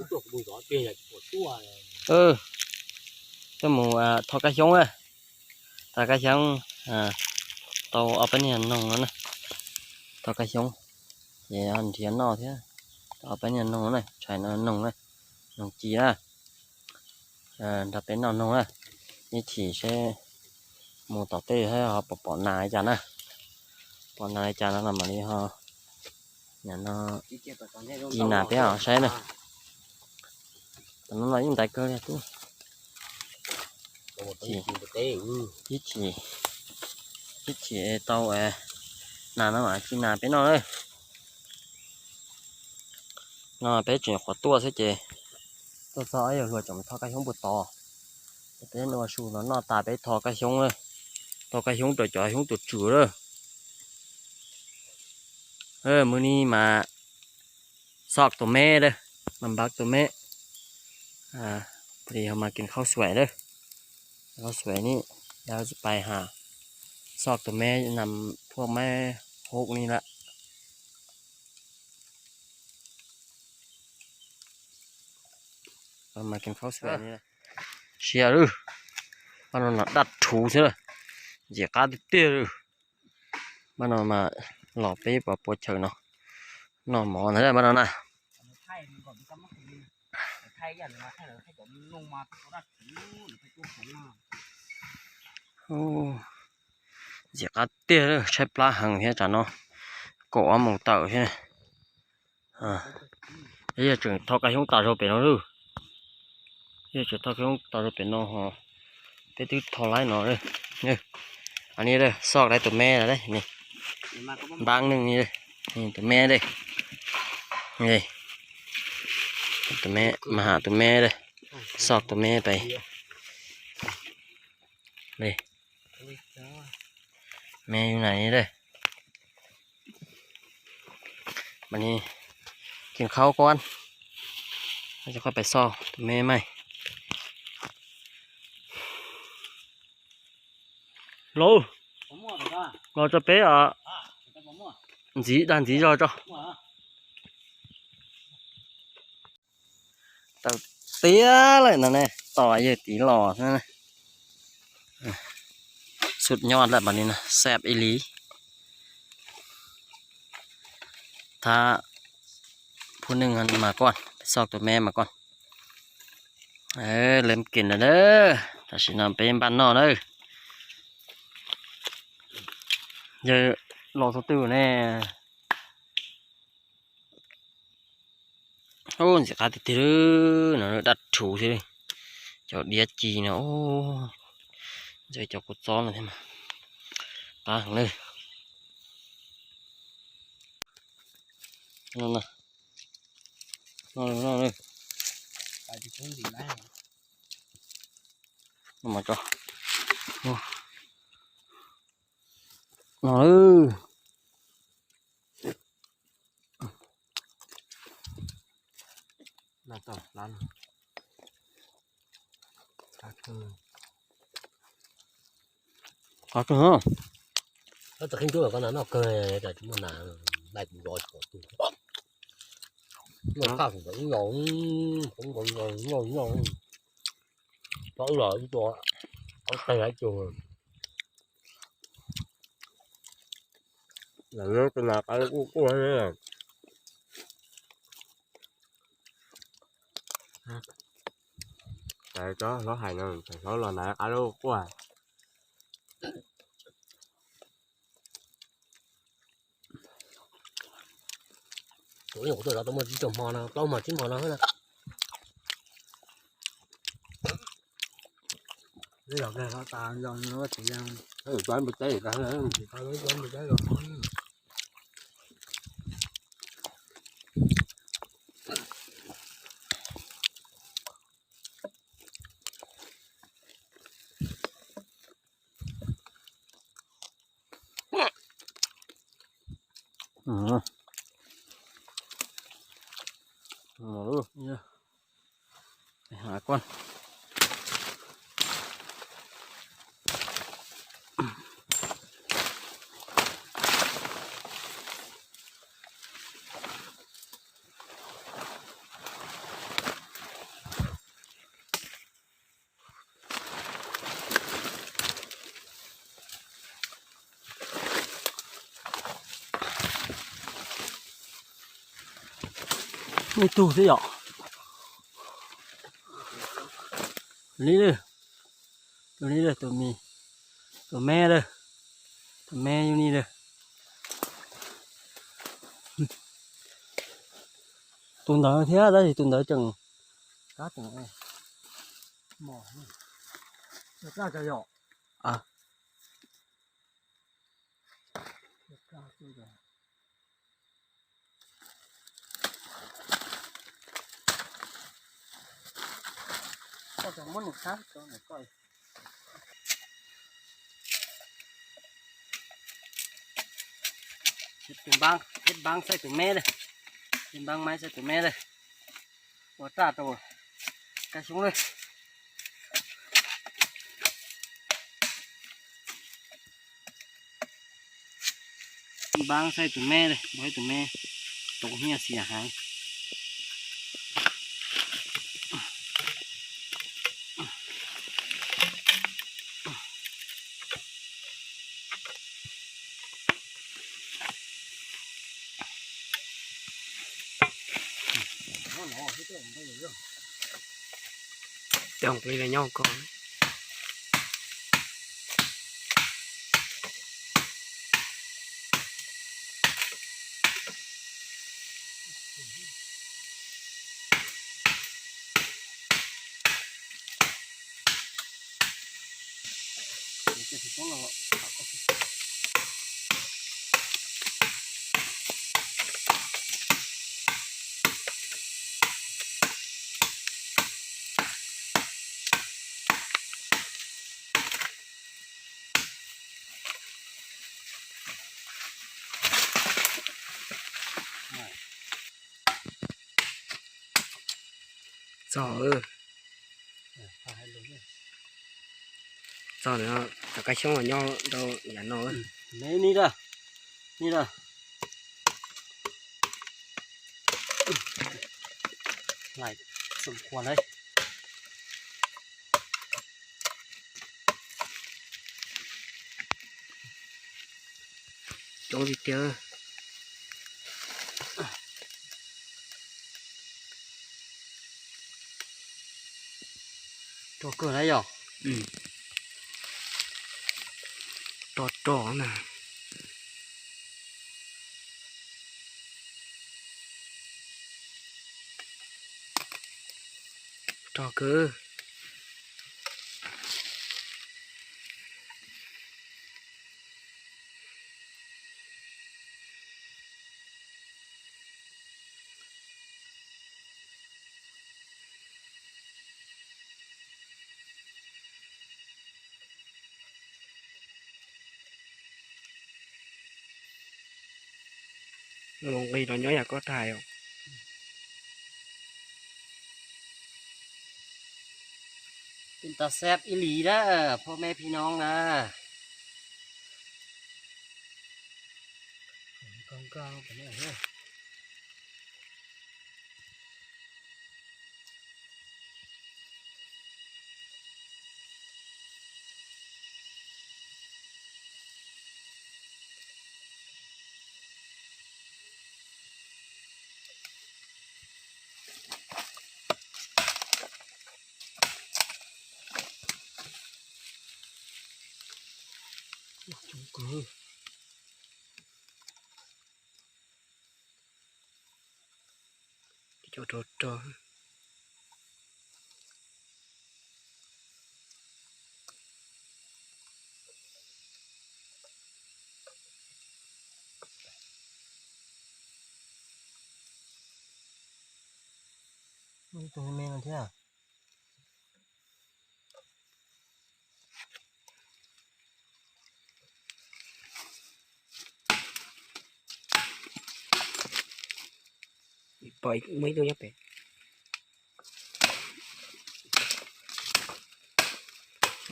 Tuaj mus tho kab xyoob na. Tho kab xyoob tau ob peb niag noog no na. Tho kab xyoob ces nrhiav noj thiab. Tau ob peb niag noog na, tshais no noog na, noog ci na. Nrog peb noj noog na. Ib chim seb mus tom tej ho pom pom nas li cas na. Pom nas li cas no los mam li ho ci nas peb ho saib na. Tam no los yeej ntaiv kawg li tub. Ib chim, ib chim tau nas no mam ci nas peb noj na. No peb tseem qhuav tuaj xwb ces tuaj txog ob yawg hluas tseem tho kab xyoob puag tod. Peb ua su no noj tas peb tho kab xyoob, tho kab xyoob rau cov xyoob tuam tswm lawm. Mus ni mas xoj tus me lawm, mas npaj tus me, plis ho mas kis khaub xuaim lawm, khaub xuaim ni, yog pais has xoj tus me nằm phuaj mab hauv ni lawm. Mas kis khaub xuaim ni, siab lawm, pab no no daj rhuv xwb, ntxim qab tiag tiag lawm. Pab no mas los peb pov puav chaw no noj mov ntag pab no na. Ntxim qab tiag, tshaib plab heev thiab tsam no. Kaum ob moos tawm thiab. Yog tseem tho kab xyoob tas zog pem no lawm. Yog tseem tho kab xyoob tas zog pem no ho peb twb tho laib no. Ni xoj laib tus me no, npab neej ni, tus me, tus me, mas has tus me, xoj tus me pem. Me yus na ni. Mas ni kis khaub kuab, koj pais xoj tus me mas. Lauj, los tso peb os. Ntxiv, dag ntxiv zog tso. Tawm tiag lawm no ne, tos yawg tid los xwb. Sut nyob lawm mas li no, xab ib li. Thab phu neej mas koj xoj tus me mas koj. Lawv kis lawm na, tam sim no peb npaj noj na. Yawg los txog twg ne? Ntxim qab tiag tiag no, daj rhuv xwb. Cov diav ci no, ntxim cov kua txob no thiab mas qab heev na. No, no, no, no. No. Qab kawg. Tab sis kheej ntub koj no noj kawg, tsis muaj nas, noj kuv zov tsis pom tus. Noj qab kuv ib los, kuv nkaus noj noj, tau ib los ib tua, qab teg haiv tsuag. Lam nyob tus nas qab quaj quaj. Tais tsob hlob hais no, tais hlob los nas qab quaj. Kuv ib nyuag kuv tuaj zov tau muaj tsib caug hmo no, plaub hmo tsib hmo no na. Ib tug thiab yom. Li lawm, tus ni lawm, tus me, tus me lawm, tus me yog ni lawm. Tus ntawd thiab tab sis tus ntawd tseem, kab tseem mos, yog, Tus npaab, ib npaab saib tus me lawm, ib npaab maiv saib tus me lawm, ua raj rau kab xyoob lawm. Npaab saib tus me, npaab saib tus me, tau nyiaj xiam heev. Coj nqi los nyob ko. Txog, txog no, cov kab xyoob los nyob rau yav no. Ni lawm, ni lawm. Coob tiag tiag. Rog kawg na yog. Rog rog na. Rog kawg. Los nqis los nyob yam koj hais os. Tus ntawd xab ib lis na, phoj mej phij noob na. Coob kawg. Cov rog rog. Ib tug me no thiab. Pom muaj ib tug nyob pem.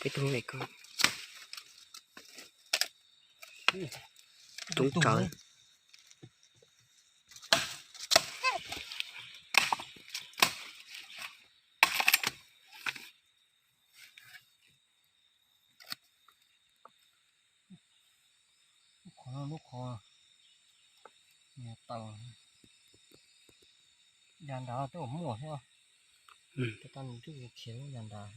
Peb tug ko. Tub tsawv. Lub qhov, lub qhov, taws. Nrad twb muaj thiab. Tau nws twb khiav lub nrad.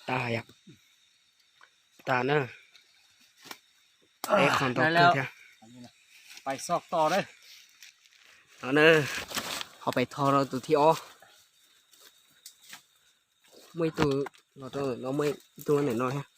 Tas yom. Tas na. Peb qho ntau kawg thiab. Pais xoj to. No na, ho pais tho rau tus thib ob. Muaj ib tug los rau ntawm no, muaj ib tug ntawm no thiab.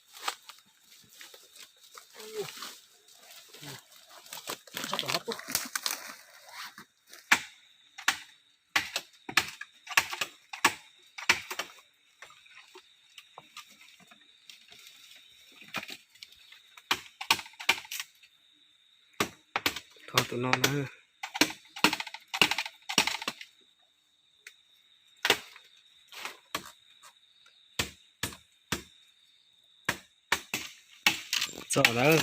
Tho tus no na. Txog lawm,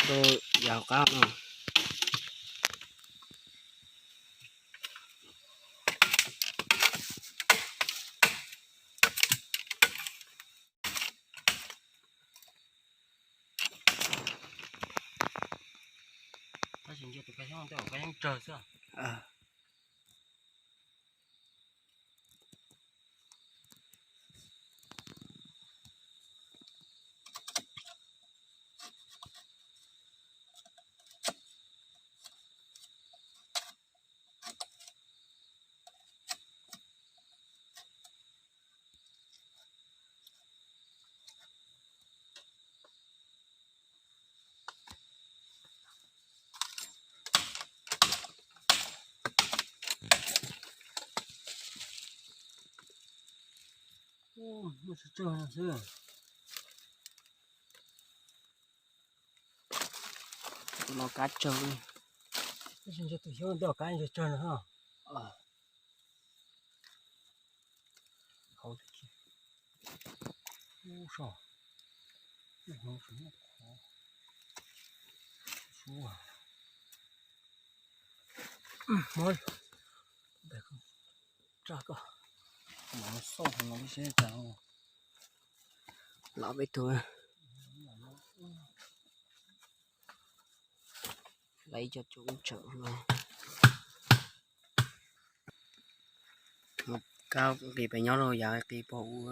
rau yav hauv qab no. Tab sis ntsia tus kab xyoob tej zaum kab xyoob tsawg xwb. Muaj tsawg tsawg no xwb. Tus no kab tsawg. Tab sis ntsia tus xyoob tej zaum kab tsawg tsawg no. Hauv, ub so, ub hauv, ub hauv, mob, tsa koj, mob xauj hauv no seb cas. Los peb tug, lawv ib co tsoom tsawm no. Kab nqis pem nyob rau yav qis pog ub,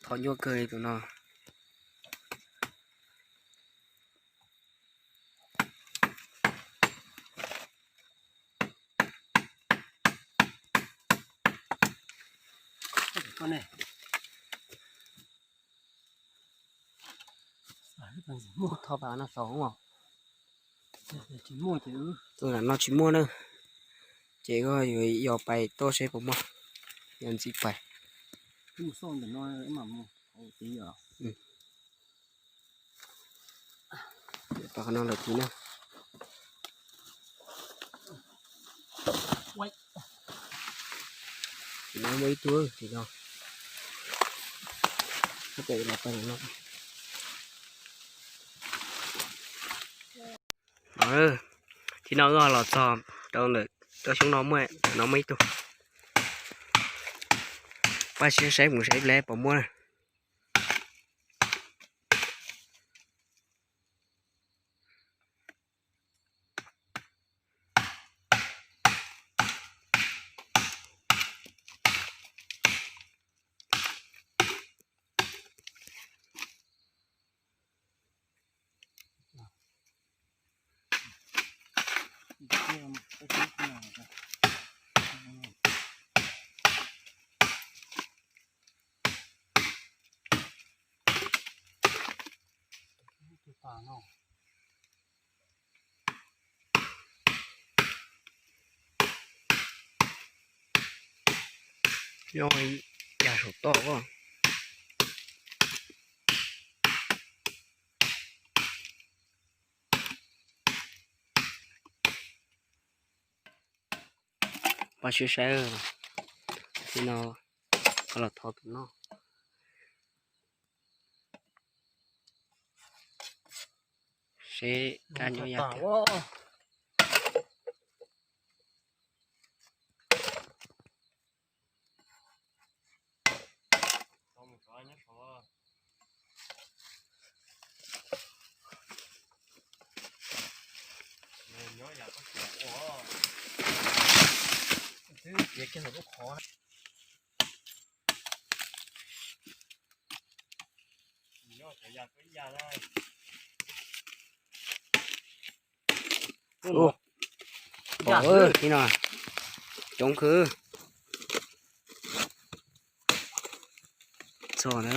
thom nyuaj kawg li tus no. Thov pab no saud os. Tus no tsis muaj na. Ces koj yuav yos pais tuaj seb puas muaj, yog ntxiv pais. Pab qhov no lawm tid na. Tim no muaj ib tug tim no. Pem los pab no. Tim no los txog rau ntawm rau xyoob no muaj, no muaj ib tug. Pab siab saib mus saib ple puas muaj. Nyob ya saum toj os. Pab siab saib, Li no, koj los thov tus no. Seb kab nyob yam twg. Ub, pom, ib no coob kawg. Txog na.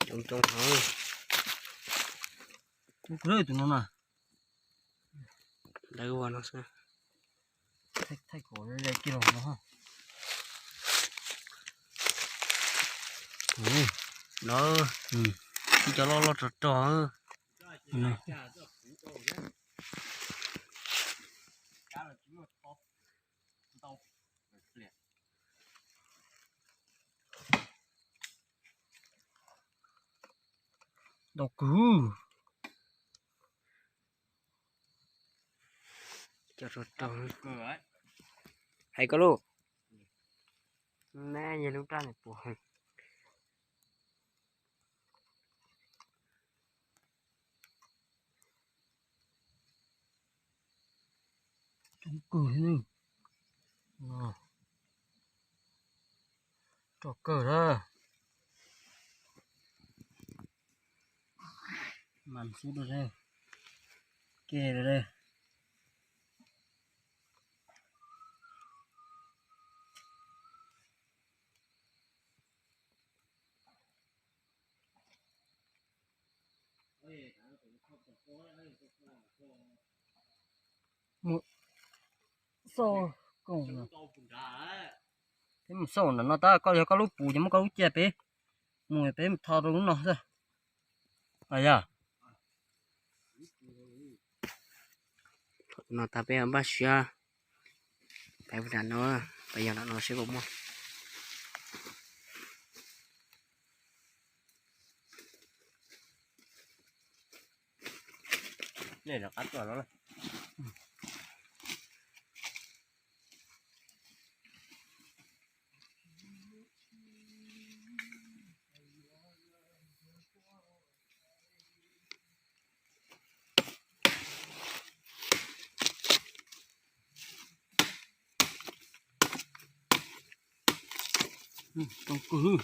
Coob coob heev. Tus no na. Lawv ua no xwb. Thaij kom ze kiag los no. No, cov loj loj rog rog. Ntau kawg. Cov rog rog. Hais koj lauj. Neb yog lub raj niam puas. Coob kawg li. Rog kawg na. Mas xub rau, ke rau. Mus xauj koom, peb mus xauj nram no tab, koj yog koj lub pus ces muab koj lub cia peb mus, peb mus tho rau lub no xwb. Yog no tas peb npaj siab pais nram no, pais yog nram no seb puas muaj. Coob kawg.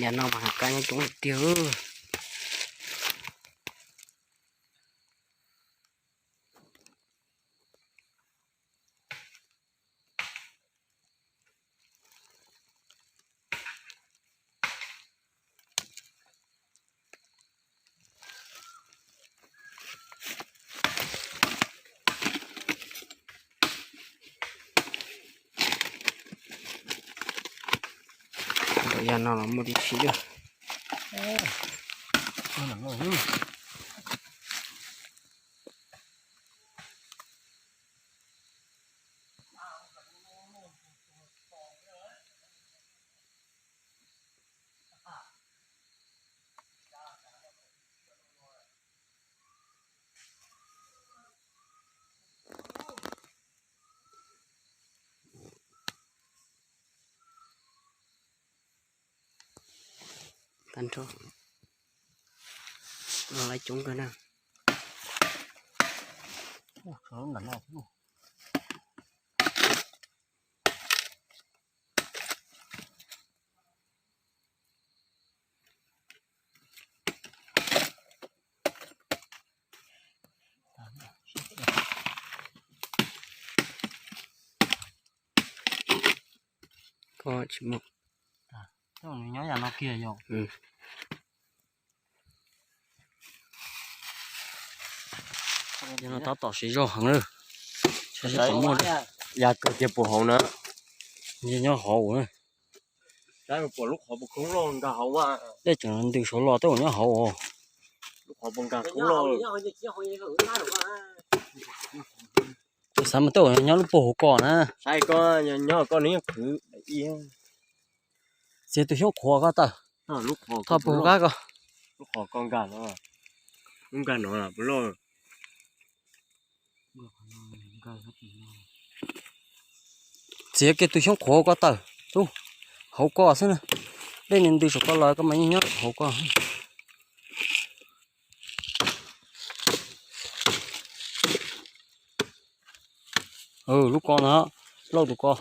Yam no mas hais kab nyob coob tiag. Yam no los muaj tib si lawm. Tag nrho no lawv coob kawg na. Koj tsis muaj. Nyob yam no kiag yom. Yog no tab tom siv zog heev lawm. Siv zog kom muaj lawm. Ya kawg tiag puas hauv na. Nyob hauv. Saib puas lub qhov puas khoob loj nkag hauv a. Dej tseem ntws saud los tej zaum nyob hauv. Lub qhov puas nkag khoob loj. Xav mas tej zaum nyob lub puag hauv ko na. Saib koj nyob koj nws yeej khwv. Txiav tus xyoob qhuav ko tawm. Thoj puag hauv ko. Lub qhov ko nkag no. Lub nkag no puas loj. Txiav kiag tus xyoob qhuav ko tawm, hauv ko xwb na. Dej nws ntws saum ko los koj mas yeej nyob hauv ko. Lub ko no, lauj tus ko.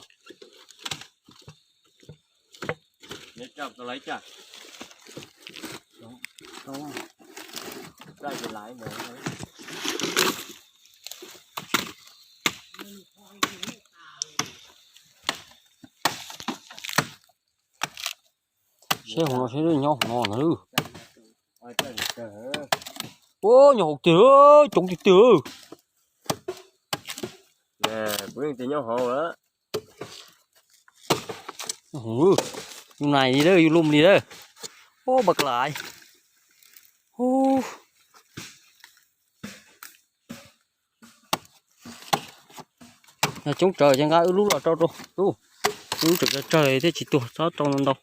Seb hauv no seb nyob hauv no na. Ua nyob hauv tiag, coob tiag tiag. Kuv yeej tias nyob hauv. Yus nais li lawm, yus lum li lawm. Ub, npas ka lais. Yog coob tsawg ces nqa wb lub los rau rau. Wb lub tseem tsawg tsawg thiaj tsis tuag, txhob rau ntau ntau.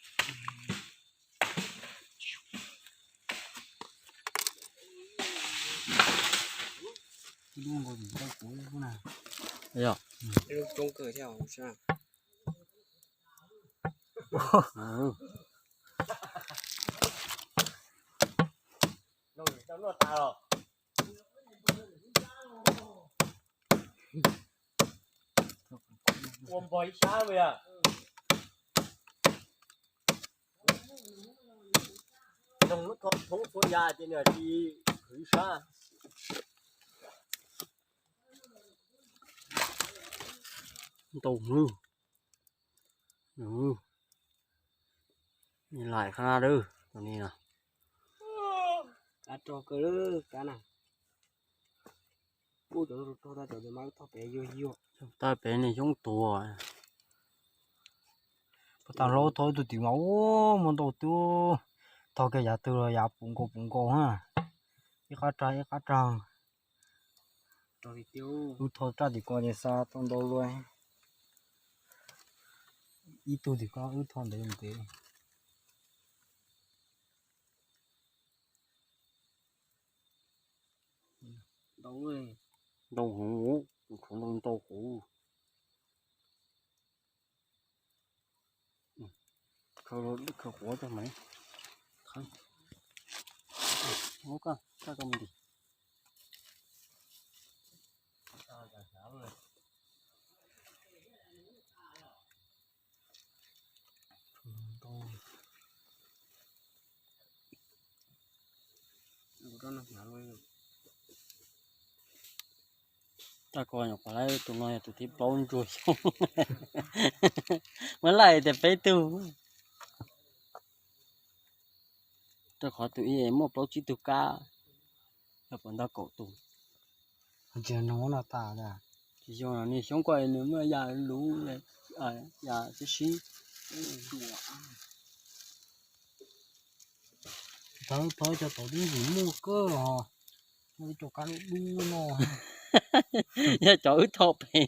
Ua npog ib sab yog. Nug lub thoob thoob txhua yam ces nws tsis khwv ib sab. Ntau hwv. Laim qhov no, tus ni no. Kab rog kawg lawm kab na. Ub, cov rog tag cov mas thoj pem yuag yuag. Thoj pem niag xyoob tuag. Puag ta hlob thoj tus tim mas ub muaj ntau twb thoj kiag yav twg los yav puv nkaus puv nkaus na. Ib qab rag ib qab rag. Wb thoj raj tim ko ces xa tau ntau luaj. Ib tug tim ko wb thoj ntev ntev. Ntau hwv, tus khuv ntau ntau hwv. Khaws los khaws quav coj mas. Ub, koj, koj mus ntim. Tag ko nyuam qhuav laib tus no yog tus thib plaub ntsuag xyoo. Muab laij tias peb tug. Rau qhov tus ib muaj plaub tsib tug kab, yog puas ntau kaum tus. Tsis no no tas. Tsis yog, niag xyoob ko nws muaj yam luv, yam sib sib. Thaum thaum cov tod twb ntxim muaj kawg los, muaj ib co kab dub dub no. Yog cov wb thoj pem,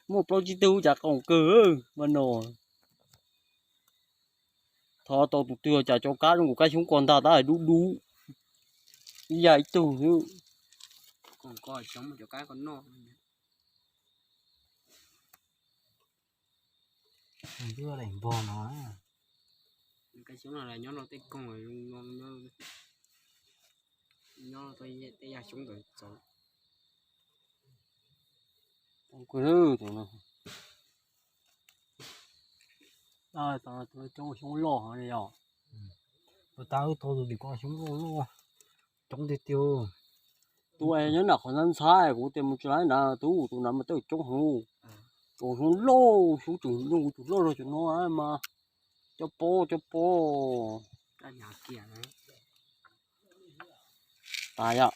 muaj plaub tsib tug cas qoos kawg mas no. Thov tau tus twg cas cov kab zoo nkaus kab xyoob ko ntag tab dub dub. Ib yam ib tug xwb. Twb daim npog no. Kab xyoob no nyob rau tej koog, nyob tej yaj xyoob ntawd txawv. Coob xyoob loj ne yog. Puag ta wb thov tus tim ko xyoob loj loj, coob tiag tiag. Tus es nyob nram qhov ntxhab ntxhab kuv tias mus tsis laib nrad, tus tus nrad mas twb coob heev. Tus xyoob loj, xyoob tseem zoo tus loj zog cov no mas. Cov pob, cov pob. Tas yom.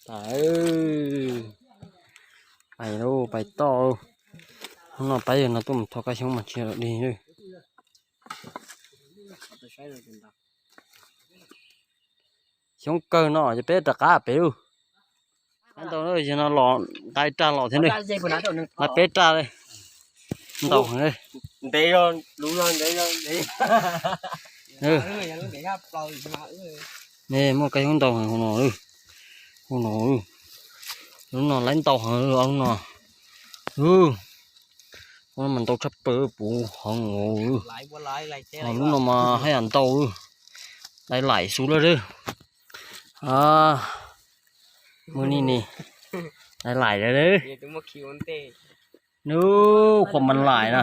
Pais, pais toj. Hnub no peb yawg no tuaj mus thov kab xyoob mas tsis dig li. Xyoob kawg no ces peb rov qab pem lawm. Ntau, yog no los nqa raj los thiab ne. Nqa peb raj li. Ntau heev. Ne, muaj kab xyoob ntau heev hauv no. Hauv no, lub no laib ntau heev lub no. Ub, mas ntau tshaj plaws puv heev. Lub no mas haj yam ntau. Laim laim xwb lawm. Muaj ni ni. Laim laim lawm. Nub, qhuav mas laim na.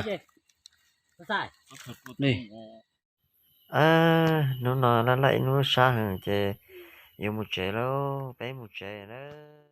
Hnub no laj laj ib hnub sab heev ces yuav mus tsev lauj, peb mus tsev na.